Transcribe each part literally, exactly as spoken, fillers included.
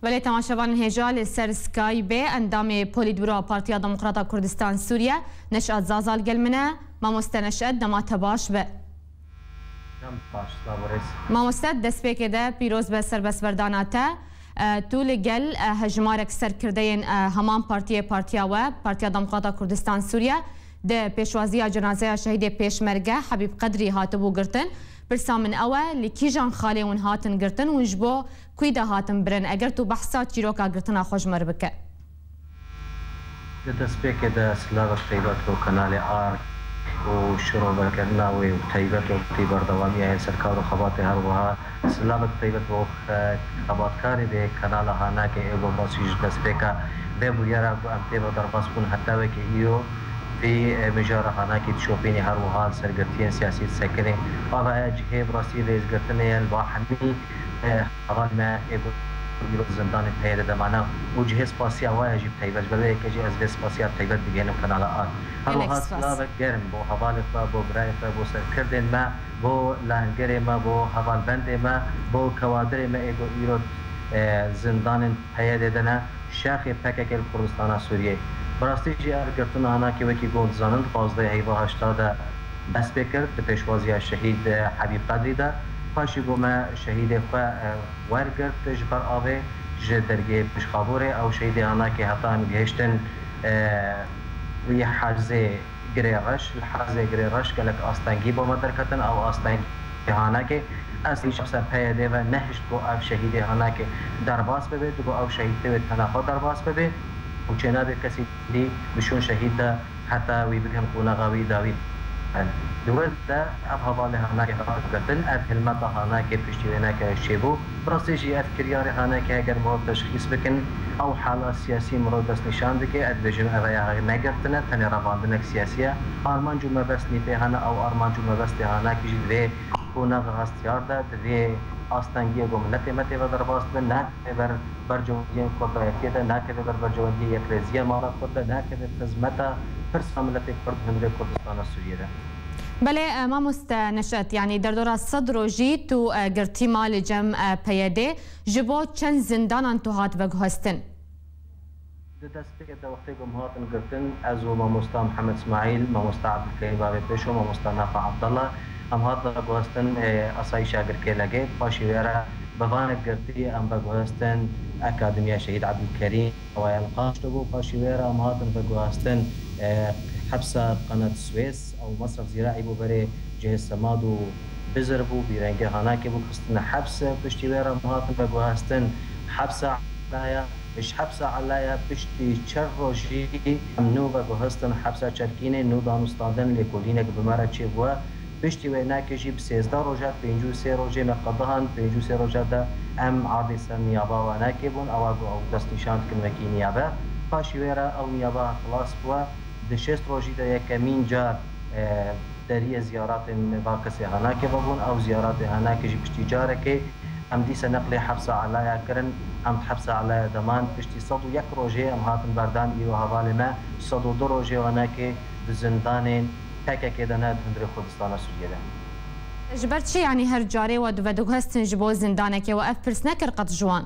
Belê, temaşevanên hêja, li ser Skype endamê Polîtburo a Partiya Demokrata Kurdistan Sûriye, Neşat Zaza li gel min e. Mamoste Neşet, dema te baş be. Dem baş, silav û rêz. Mamoste, destpêkê de pîroz be serbestberdana te. E, tu li gel, e, hejmarek serkirdeyên, e, heman partiyê, partiya we, Partiya Demokrata Kurdistan Sûriye, di pêşwaziya cenazeya şehîdê Pêşmerge Hebîb Qedrî hatibû girtin. Pirsa min ew e, li kîjan xalê hûn hatin girtin? Hûn ji bo kûî de hatin birin? Eger tu behsa çîroka girtina xwe ji me re bike. Di destpêkê de silavek taybet bo kanalê Ark û şirovekirina wê û taybet wextî berdewamiya yê ser kar û xebatê, her wiha silavek taybet bo xe-, xebatkarê vê kanala Hanakê ê ku basî ji destpêka vê bûyera ku em tê ve derbas bûn heta wekî îro vê, e, mijara Hanakê dişopînê, her wiha li sergirtiyên siyasî disekine. Ava ya cihê bi rastî rêzgirtinê ye li ba hemî, e, hevalê me ê ku îro di zindanê P Y D'ê de mane û cihê spasiya wa ye jî bi taybet. Ji ber vê yekê jî ez vê spasiya bi taybet digihînim kanala Ark. Her Gelek wiha spas. Silavek germ bo hevalê xwe, bo birayê xwe, bo serkirdên me, bo lahengerê me, bo hevalbendê me, bo kewadirê me ê ku îro, e, zindanên P Y D'ê de ne, şaxê P K K li Kurdistana Sûriyê. Bi rastî jî ev girtina Hanakê wekî ku hûn dizanin di pazdehê heyva heşta de dest pê kir, di pêşwaziya şehîd, e, Hebîb Qedrî de. Paşî ku me şehîdê xwe, e, wergirt ji ber avê, ji dergehê Pêşxaborê, ew şehîdê Hanakê heta em gihiştin, e, wî herzê Girê Reş, li herzê Girê Reş gelek astengî bo me derketin, ew astengî Hanakê, ez hîç ser P Y D'ê ve nehişt ku ev şehîdê Hanakê derbas bibe, digo ew şehîd tê wê tena xwe derbas bibe û çênabe kesî dî di şûn şehîd de heta wî bikin qonaxa wî dawî. Di wir de ev hevalê Hanakê hat girtin, ev hilmeta Hanakê piştî wê neke çêbû. Bi rastî jî ev kiryarê Hanakê eger mirov teşxîs bikin, ew hala siyasî mirov destnîşan dike, ez dibêjim ev ya negirtine, tenê revandinek siyasî ye. Armanc û mebest nîvê hene, ew armanc û mebestê Hanakê jî di vê qonaxa hestiyar de, di vê astengiyê ku miletê me tê ve derbas dibe, nakeve ber bercewendiyên kurdayetiyê de, nakeve ber bercewendiyê yekrêziya mala kurd de, nakeve xizmeta pirsa miletê kurd hundirê Kurdistana Sûriyê de. Belê, e, mamoste Neşet, yanî derdora sed rojî tu, e, girtî ma li cem, e, P Y D'ê, ji bo çend zindanan tu hat veguhestin? Di destpêkê de wextê ku em hatin girtin, ez û mamosta Mihemed Smaîl, mamosta Ebdulkerîm Bavê Pêşo, mamosta Nafa Abdallah, em hat veguhestin, e, Asayîşa Girkêlegê. Paşî wê re bi van girtî em veguhestin Akademiya Şehîd Ebdulkerîm, ewa ye li Qaşlo bû. Paşî wê re em hatin veguhestin, e, hepsa Qenet Swês. Ew mesref zîraî bû, berê cihê semad û bizir bû, bîrengê Hanakê bû, xistin heps. Piştî wê re em hatin veguhestin hepsa Elaya. Ji hepsa Elaya piştî çar rojî em nû veguhestin hepsa Çerkînê, nû danûstandin lêkolînek bi me re çêbûye. Piştî wê nake jî bi sêzdeh roja, pêncî û sê rojê me qedihan, pêncî û sê roja de em ardê ser niyaba Hanakê bûn, ewa ku ew destnîşan dikin wekî niyabe. Paşî wê re ew niyaba xilas bûye. Di şêst rojî de yekemîn car, e, deriyê ziyaratên va kesê Hanakê vebûn. Ew ziyaratê Hanakê jî piştî carekê em dîsa neqlê hepsa Elaya kirin. Em di hepsa Elaya de man. Piştî sed û yek rojê em hatin berdan. Îro hevalê me sed û du rojê Hanakê di zindanên P K K de ne, di hundirê Kurdistana Sûriyê de. Ji ber çi, yanî her carê we dû vediguhestin ji bo zindanekê, we ev pirs nekir qet ji wan?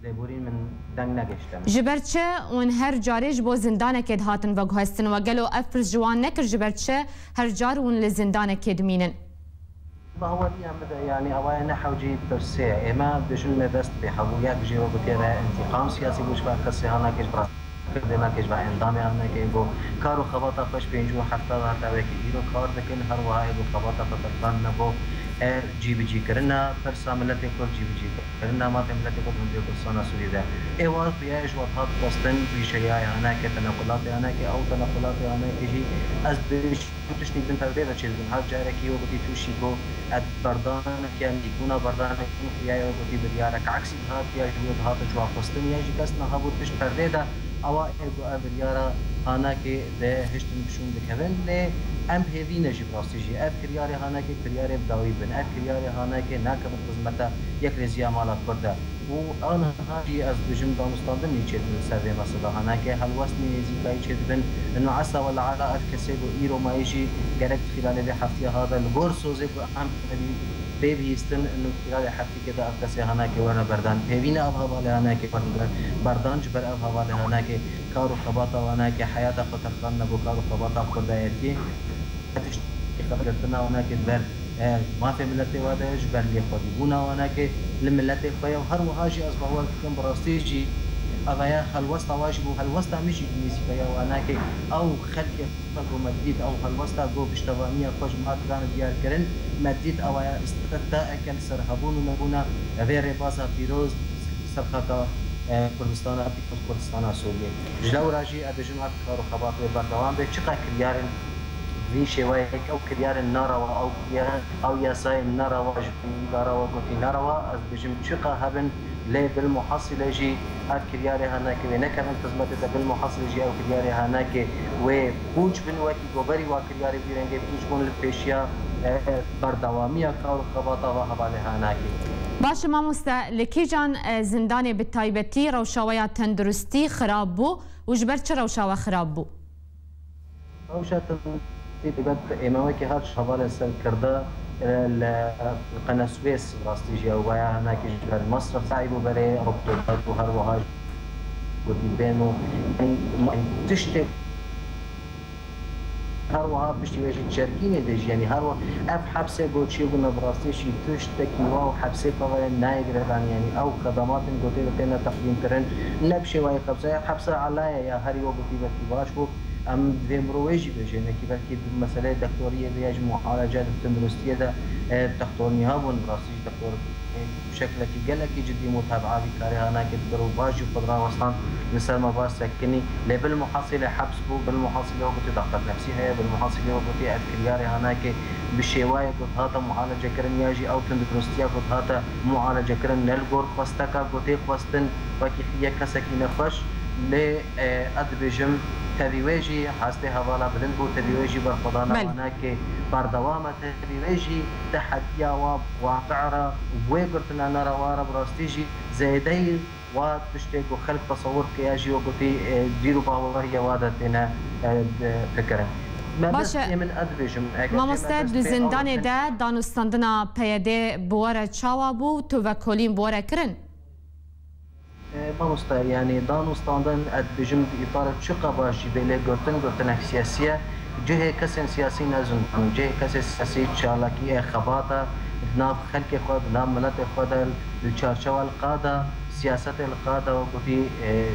Lêborîn, min deng negihişte min. Ji ber çi hûn her carê ji bo zindanekê dihatin veguhestin? We gelo ev pirs ji wan nekir, ji ber çi her car hûn li zindanekê dimînin? Bawerî em bide, yanî ewa ye ne hewcî pirsê ye. Ême dibêjin me dest pê hebû. Yek jê we gotiye re întîqam siyasî bû ji ber kesê Hanakê, ji ber kirdê me kê ji ber endamê Hanakê, êgo kar û xebata xwe ji pêncî û hefta de heta wekî îro kar dikin. Her wiha êgo xebata xwe berxandine bo, e, cîbicîkirina pirsa miletê Kurd, cîbicîkirina mafê miletê Kurd hundirê Kurdistana Sûriyê de. Êwa xuya ji we dihat xwestin, pîşeyayê Hanakê, tenequlatê Hanakê, ew tenequlatê Hanakê jî ez dibêjim tiştî bin perdê de çêdibin. Her carekî we gotî tu şî ku ez berdanek ya nîkbûna berdanek bûn, xuya ye we gotî biryarek eksî dihatiya ji we dihate ji we xwestin ya jî kes niha bû pişt perdê de. Ewa ê ku ev biryara Hanakê de hiştin bi şûn dikevin, lê em bi hêvî ne jî bi rastî jî. Ev kiryarê Hanakê kiryarê bi dawî bin. Ev kiryarê Hanakê nakevin xizmeta yekrêziya mala Kurd de. Û aniha jî ez dibêjim danûstandinî çêdibin li ser vê mesela Hanakê. Helwestnê nêzîkayî çêdibin. Ino esa wela ala ev kesê ku îro mayî jî gerek di xîlalê vê heftiya ha de li gor sozê ku em pê bihîstin, û kiryarê heftîkê de ev kesê hanakê were berdan. Pêvî ne ev hevalê hanakê werin ber-, berdan, ji ber ev hevalê hanakê kar û xebata wan hanakê heyata xwe terxandine bo kar û xebata Kurdayetiyê. Tiştê xebitgirtina wan hanakê di ber, e, mafê miletê wa de ye, ji ber lêxwedîbûna wan hanakê li miletê xwe ye û her wiha jî ez bawer dikim bi rastî jî ev ya helwesta wa jî bû, helwesta min jî bi nêzîkaya wan hanakê ew xelkê xwe ku me dît, ew helwesta ku piştevaniya xwe ji me dikan diyar kirin, me dît ew ya îstireta eke li ser hebûn û nebûna vê rêbaza pîroz ser xaka, e, Kurdistana pîroz, Kurdistana Sûriyê. Ji lewra jî ez dibêjim ev kar û xebat wê berdewam be, çiqa kiryarên vî şêweyek ew kiryarên nerewa, ew kiryar, ew yasayên nerewa ji vî îdara we gotî nerewa, ez dibêjim çiqa hebin, lê bilmuhasîle jî ev kiryarê hanakê wê nekevin xizmetê de, bilmuhasîle jî ew kiryarê hanakê wê pûç bin, wekî goberî wa kiryarê vî rengê pûç bûn li pêşiya, e, berdewamiya kar û xebata va hevalê hanakê. Baş e mamoste, li kîjan, e, zindanê bi taybetî rewşa we ya tenduristî xirab bû û ji ber çi rewşa we xirab bû? Rewşa tenduristî taybet ême wekî her çi hevalên serkirda, e, li Qeneswês rastî jî ew waya hinekî ji ber mesref zayî bû berê, rutûbet û her wiha jî gotî bên û, yanî, tiştê Her wiha piştî wê jî Çerkînê de jî, yanî her wiha ev hepsê goçiyê bûne bi rastî jî tiştekî wa û hepsê pevayê nayê girêdan, yanî ew xedematên gotê de têne teqdîmkirin, ne bi şêwayê xepse, hepse elaye ya herî wek gotî belkî baş bû. Em divê mirov wê jî bêjê, nekî belkî di meseleyê dektoriyê de ya jî mualeca di tenduristiyê de, e, dektor niha bûn, bi rastî jî dektor, e, bi şeklekî gelekî cidî mutebaa vî karê hanakê dikir û baş jî xwe dirawestan li ser me baş sekinî. Lê bilmuhasîlê heps bû, bilmuhasîlê wek gotî daxtat nefsî heye, bilmuhasîlê wek gotî ev kiryarê hanakê bi şêwayê ku dihata mualecekirin ya jî ew tunduristiya ku dihata mualecekirin ne li gor xwesteka ku tê xwestin wekî yek kesekî nexweş. Lê, e, ez dibêjim tevî wê jî hestê hevala bilind bû, tevî wê jî berxwedana Belê. hanakê berdewam e, tevî wê jî tehediya wa bi waqi'a re û bi wê girtina nerewa re bi rastî jî zêdeyî wa tiştê ku xelk tesewir dike ya jî wek gotî, e, bîr û baweriya wa de têne, e, de, fikirin. Me Baş e. destê min ez dibêjim, eger Mamoste, jê me dest du pê zindanê awirtin de danûstandina P Y D bi we re çawa bû? Tu vekolîn bi we re kirin? E, mamoste, yanî danûstandin, ez dibêjim di îtara çiqa baş jî bê, lê girtin, girtinek siyasî ye. Cihê kesên siyasî ne zindan in. Cihê kesê siyasî çalakî ye, xebat e, di nav xelkê xwe, di nav miletê xwe de, li çarçewa li qada siyasetê li qada wek gotî, e,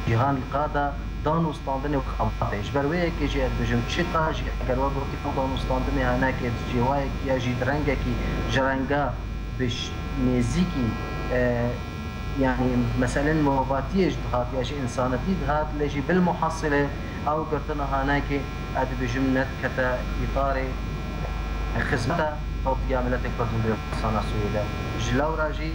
cîhan li qada danûstandinê û xebatê. Ji ber wê yekê jî ez dibêjim, çiqa jî eger wek gotî ew danûstandinê henekê di şêwayekî ya jî di rengekî ji renga bi ş-, nêzîkî, e, yanî meselên mirovatiyê jî dihat ya jî însanetî dihat, lê jî bilmuhasîlê ew girtina hanekê, ez dibêjim, nedikete îtarê xizmeta xelkê ya miletê Kurd û Kurdistana Sûriyê de. Ji lewra jî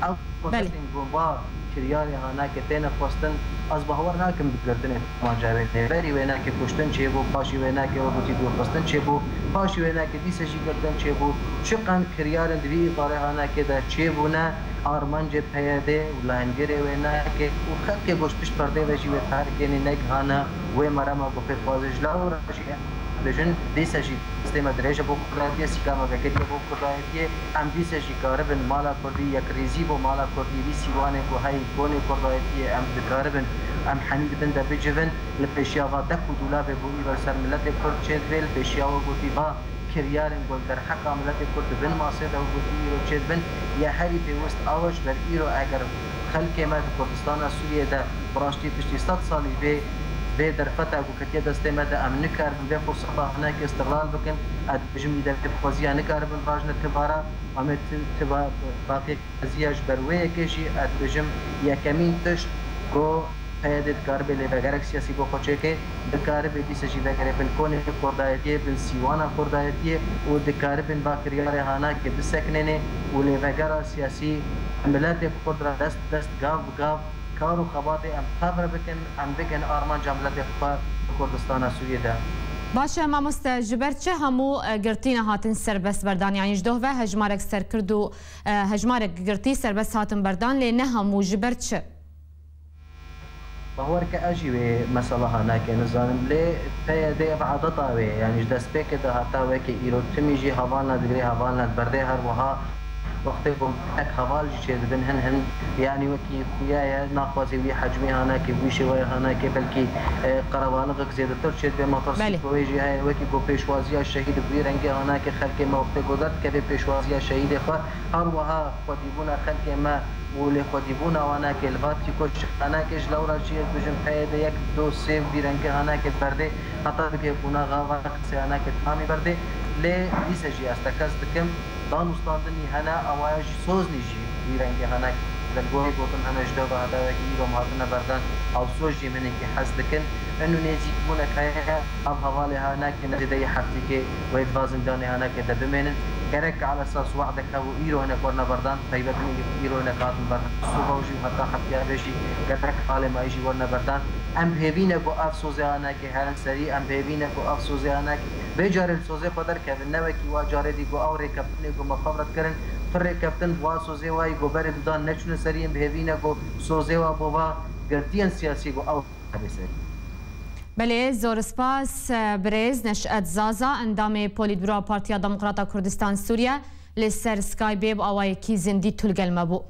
ew Belê. kesên ku va kiryarê hanekê têne xwestin, ez bawer nakim bi girtinê temaca wê tê. Berî wênekê kuştin çêbû, paşî wênekê wek gotî dûrxistin çêbû, paşî wênekê dîse jî girtin çêbû. Çiqan kiryarên di vî îdarê hanekê de çêbûne, armancê P Y D û lehengirê wênekê û xelkê ku ji pişt perdê ve jî wê tehrikênê negihane wê merema ku pê dixwaze. Ji lewra jî em dibêjin, dîse jî destê me dirêj e bo Kurdayetiyê, sîka me vekirî ye bo Kurdayetiyê. Em dîse jî karibin mala Kurdî, yekrêzî bo mala Kurdî, vî sîwanê ku heyî konê Kurdayetiyê em dikaribin, em henî di bin de bicivin. Li pêşiya va dek û dûlabê ku îro li ser miletê Kurd çêdibe, li pêşiya wek gotî va kiryarên ku li derheqa miletê Kurd di bin masê de wek gotî îro çêdibin, ya herî pêwist a we ji ber îro eger xelkê me di Kurdistana Sûriyê de bi rastî piştî sed salî vê, vê derfeta ku ketiye destê me de em nikaribin vê furseta hinekê îstiqlal bikin, ez dibêjim îde vê pêxwaziya nikaribin rajne tibara, em ê ti-, tiba baqê Eziya ji ber wê yekê jî ez dibêjim, yekemîn tişt ku P Y D dikaribe lêvegerek siyasî bo xwe çêke, dikaribe dîse jî vegere bin konê Kurdayetiyê, bin sîwana Kurdayetiyê û dikaribin va kiryarê hanakê bisekinêne û lêvegera siyasî miletê Kurd re dest bi dest, gav bi gav kar û xebatê em tevre bikin, em bikin armanca miletê xwe li Kurdistana Sûriyê de. Baş e mamoste, ji ber çi hemû, e, girtî nehatin serbest berdan? Yanî ji doh ve hejmarek serkird û E, hejmarek girtî serbest hatin berdan, lê ne hemû. Ji ber çi? Bawer ke ez jî wê mesela hanake nizanim, lê P Y D ev adeta wê ye, yanî ji destpêkê de heta wekî îro timî jî hevalna digirê, hevalna diberdê, her wiha wextê ku gelek heval jî çêdibin, hin hin, yanî wekî xuya ye, naxwazê wî hecmê hanake, wî şêwayê hanake, belkî, e, qerebalixek zêdetir çêdibe, metirsî Belê. ku wê jî heye, wekî ku pêşwaziya şehîd bi wî rengê hanake, xelkê me wextê ku derdikeve pêşwaziya şehîdê xwe, her wiha xwedîbûna xelkê me û lêxwedîbûna wanakê li va tîkoşanakê ji lewra jî ez bijim P Y D yek, du, sê û vî rengê hanakê berdê, heta bigê qonaxa va kesê hanakê tamî berdê. Lê dîse jî ez tekez dikim, danûstandinî hene, awaya jî soznî jî wî rengê hanakê. Li gorî gotin hene ji deva heta wekî îro em hatine berdan, ew soz jî minekî hez dikin. Ino nêzîkbûnek heye, ev hevalê hanakê ne zêde yê heftîkê wê di va zîndanê hanakê de bimênin. Gerek ala esas we'dek hebû, îro hinek werine berdan, taybet hinek îro hinek hatin berdan. Sibaw jî heta heftiya vê jî gerek halê me jî werine berdan. Em bi hêvî ne ku ev sozê hanakê herin serî, em bi hêvî ne ku ev sozê hanakê vê carê li sozê xwe derkevin. Ne wekî wa carê dî ku ew rêkeftinê ku me xwe bi re dikirin, pir rêkeftin wa sozê wayî ku berê didan neçûne serî, em bi hêvî ne ku sozê wa bo va girtiyên siyasî ku ew hebê serî. Belê, zor spas, birêz Neşet Zaza, endamê Polîtbûroya Partiya Demokrata Kurdistan Sûriye, li ser Skypeê bi awayekî zindî tu li gel me bû.